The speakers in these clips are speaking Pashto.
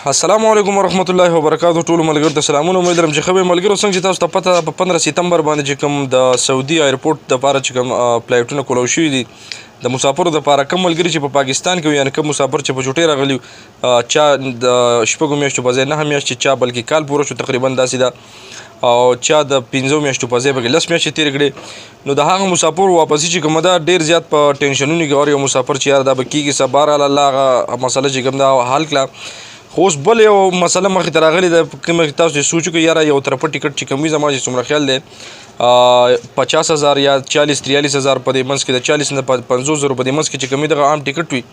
السلام علیکم ورحمت الله وبرکاتو. ټول ملګرو ته سلامونه. امید لرم چې ښه به ملګرو. څنګه چې تاسو ته پته ده، په 15 ستمبر باندې چې کوم د سعودي ایرپورټ د پاره چې کوم فلایټونه کولاو شوي دي د مسافرو د پاره، کوم ملګري چې په پاکستان کې، یعنی کوم مسافر چې په چوټۍ راغلي، چا د 6 میاشتو په ځای 9 میاشتې، چا بلکې کال پوره شو تقریبا داسې ده، او چا د 5 میاشتو په ځای پکې 10 میاشتې تېرې کړې. نو د هغه مسافرو واپسي چې کومه ده، ډېر زیات په ټینشنونو کې اور یو مسافر چې یار دا به کېږي څه. بهرحال الله هغه مسله چې کوم ده حل کړه. خو اوس بل یو مسله مخې ته راغلې ده، کومه تاسو سوچ وکړئ، یاره یو طرفه ټیکټ چې کوم وي، زما چې څومره خیال دی 50,000 یا 40 43,000 په دې منځ کې، د 40 نه 50 زرو په دې منځ کې چې کوم دغه عام ټیکټ وي.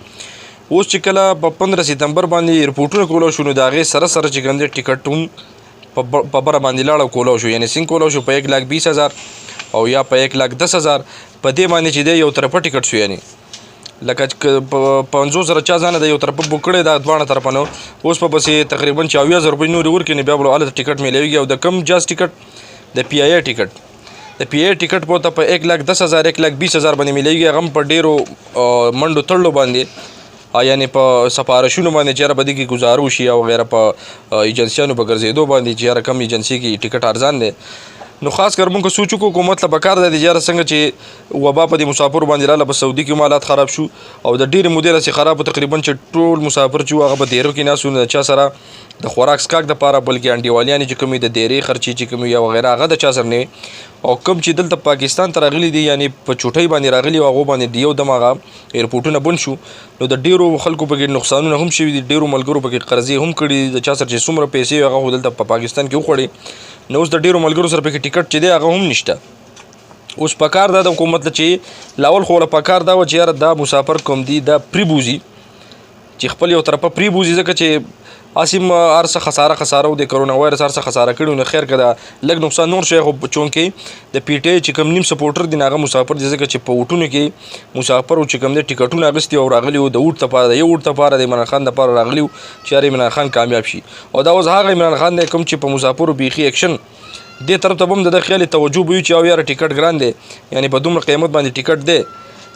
اوس چې کله په 15 ستمبر باندې ایرپورټونه کولاو شو، نو د هغې سره سره چې کوم دی ټیکټ هم په بره باندې لاړ او کولاو شو، یعنی څنګه کولاو شو؟ په 1,20,000 او یا په 1,10,000 په دې باندې چې دی یو طرفه ټیکټ شو. یعنی لکه 50 زره چا ځانه د یو طرفه بوک کړی دا دواړه طرفه، نو اوس په پسې تقریبا چې 70,000 روپۍ نورې ورکړي، نو بیا به هلته ټیکټ میلاویږي. او د کم جاز ټیکټ، د پی آی ای ټیکټ، د پی ای ټیکټ په ته په 1,10,000، 1,20,000 باندې میلاویږي. هغه هم په ډېرو منډو تړلو باندې، یعنی په سفارشونو باندې چې یاره په دې کې ګزارو شي او غیره، په ایجنسیانو په ګرځېدو باندې چې یاره کم ایجنسي کې ټیکټ ارزان دی. نو خاص کر مونږ سوچ وکړو، حکومت له پکار دی چې یاره څنګه چې وبا په دې مسافرو باندې راله، په سعودي کې حالات خراب شو او د ډېرې مودې راهیسې خراب، تقریبا چې ټول مسافر چې هغه په دیرو کې ناست وو، د چا سره د خوراک څښاک دپاره، بلکې انډیوالیانې چې کومې، د دیرې خرچې چې کومې یا وغیره، هغه د چا سره نه. او کوم چې دلته پاکستان ته راغلي دي، یعنی په چوټۍ باندې راغلي، هغو باندې د یو دم هغه ایرپورټونه بند شو، نو د ډېرو خلکو پکې نقصانونه هم شوي دي. ډېرو ملګرو پکې قرضې هم کړي دي. د چا سره چې څومره پیسې، هغه خو دلته په پاکستان کې وخوړې. نو اوس د ډېرو ملګرو سره پکې ټیکټ چې دی هغه هم نشته. اوس پکار دا د حکومت له چې لاول خو له پکار دا و چې یاره دا مسافر کوم دي دا پری بوزي، چې خپل یو طرفه پری بوزي، ځکه چې اسیم هر څه خساره خساره و، د کرونا وایرس هر څه خساره کړي. نو خیر که دا لږ نقصان نور شي، خو چونکې د پی ټي چې کوم نیم سپورټر دي هغه مسافر دي، ځکه چې په اوټونو کې مسافر چې کوم دي ټیکټونه اخیستي او راغلي وو د اوټ لپاره، د یو اوټ لپاره، د عمران خان لپاره راغلي وو چې یاره عمران خان کامیاب شي. او دا اوس هغه عمران خان دی کوم چې په مسافرو بیخي اکشن دې طرف ته هم د خیال توجه به وي چې او یاره ټیکټ ګران دی، یعنی په دومره قیمت باندې ټیکټ دی،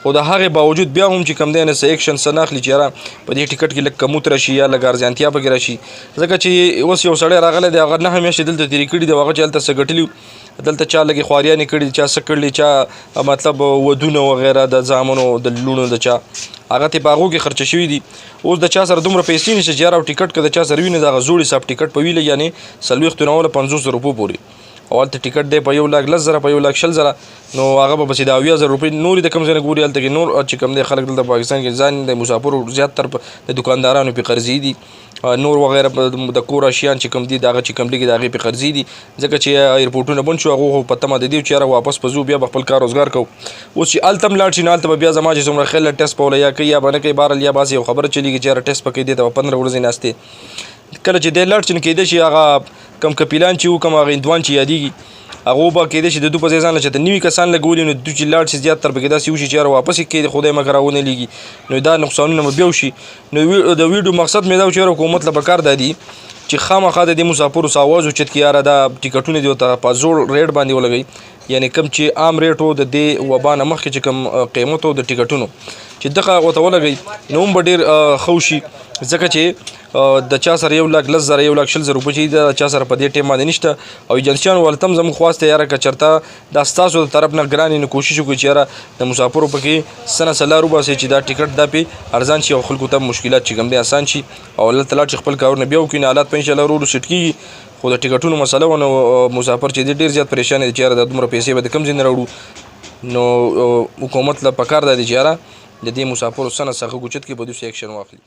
خو د هغې باوجود بیا هم چې کم دی نه څه اکشن څه نه اخلي چې یاره په دې ټیکټ کې لږ کموت راشي یا لږ ارزانتیا پکې راشي. ځکه چې اوس یو سړی راغلی دی، هغه 9 میاشتې دلته تېرې کړي دي، هغه چې هلته څه ګټلي، دلته چا لږې خواریانې کړي، چا څه کړي، چا مطلب ودونه وغیره د زامنو د لوڼو د چا، هغه ته په هغو کې خرچه شوي دي. اوس د چا سره دومره پیسې نشته چې یاره او ټیکټ که د چا سره وي، نو د هغه زوړ حساب ټیکټ په وي، یعنې 40 نه وله 50 روپو پورې، او هلته ټیکټ دی په 1,10,000، په 1,20,000. نو هغه به پسې د 70,000 روپۍ نورې د کوم ځای نه ګوري؟ هلته کې نور چې کوم دی خلک دلته پاکستان کې ځان د مسافرو زیات تر د دکاندارانو پې قرضې دي، نور وغیره د کور اشیان چې کوم دي، دغه چې کوم لږې د هغې پې قرضې دي، ځکه چې ایرپورټونه بند شو. هغو خو په تمه د دې چې یاره واپس به ځو، بیا به خپل کار روزګار کوو. اوس چې هلته هم لاړ شي، نو هلته به بیا زما چې څومره خیال ټیسټ به وله یا کوي یا به نه کوي. بهرحال یا به هسې یو خبره چلېږي چې یاره ټیسټ به کوي، دې ته به 15 ورځې ناستې. کله چې دی لاړ شي، نو کېدای شي هغه کم کپیلان چې وو، کوم هغه هندوان چې یادېږي، هغو به کېدای شي د دوی په ځای ځان له چېرته نوي کسان لګولي. نو دوی چې لاړ شي، زیات تر پکې داسې وشي چې یاره واپس یې کېدای، خدای مه کړه ونه لېږي، نو دا نقصانونه به بیا وشي. نو د ویډیو مقصد مې دا و چې یاره حکومت له پکار دا دي چې خامخا د دې مسافرو څه اواز اوچت کړي، یاره دا ټیکټونه دې ورته په زوړ ریټ باندې ولګوي، یعنی کوم چې عام ریټ و د دې وبا نه مخکې چې کوم قیمت و د ټیکټونو، چې دغه ورته ولګوي، نو هم به ډېر ښه وشي. ځکه چې د چا سره 1,10,000، 1,20,000 روپۍ چې د چا سره په دې ټیم باندې نشته. او ایجنسیانو ورته هم زموږ خواست دی، یاره که چېرته دا ستاسو د طرف نه ګران، نو کوشش وکړئ چې یاره د مسافرو پکې څه نه څه لار وباسئ چې دا ټیکټ دا پې ارزان شي او خلکو ته مشکلات چې کوم دی اسان شي او الله تعالی چې خپل کارونه بیا وکړي. نو حالات په انشاءالله ورو ورو سیټ کېږي، خو د ټیکټونو مسله ونه مسافر چې دی ډېر زیات پریشان دي چې یاره دا دومره پیسې به د کوم ځای نه راوړو. نو حکومت له پکار دا دی چې یاره د دې مسافرو څه نه څه غږ اوچت کړي، په دوی اکشن واخلي.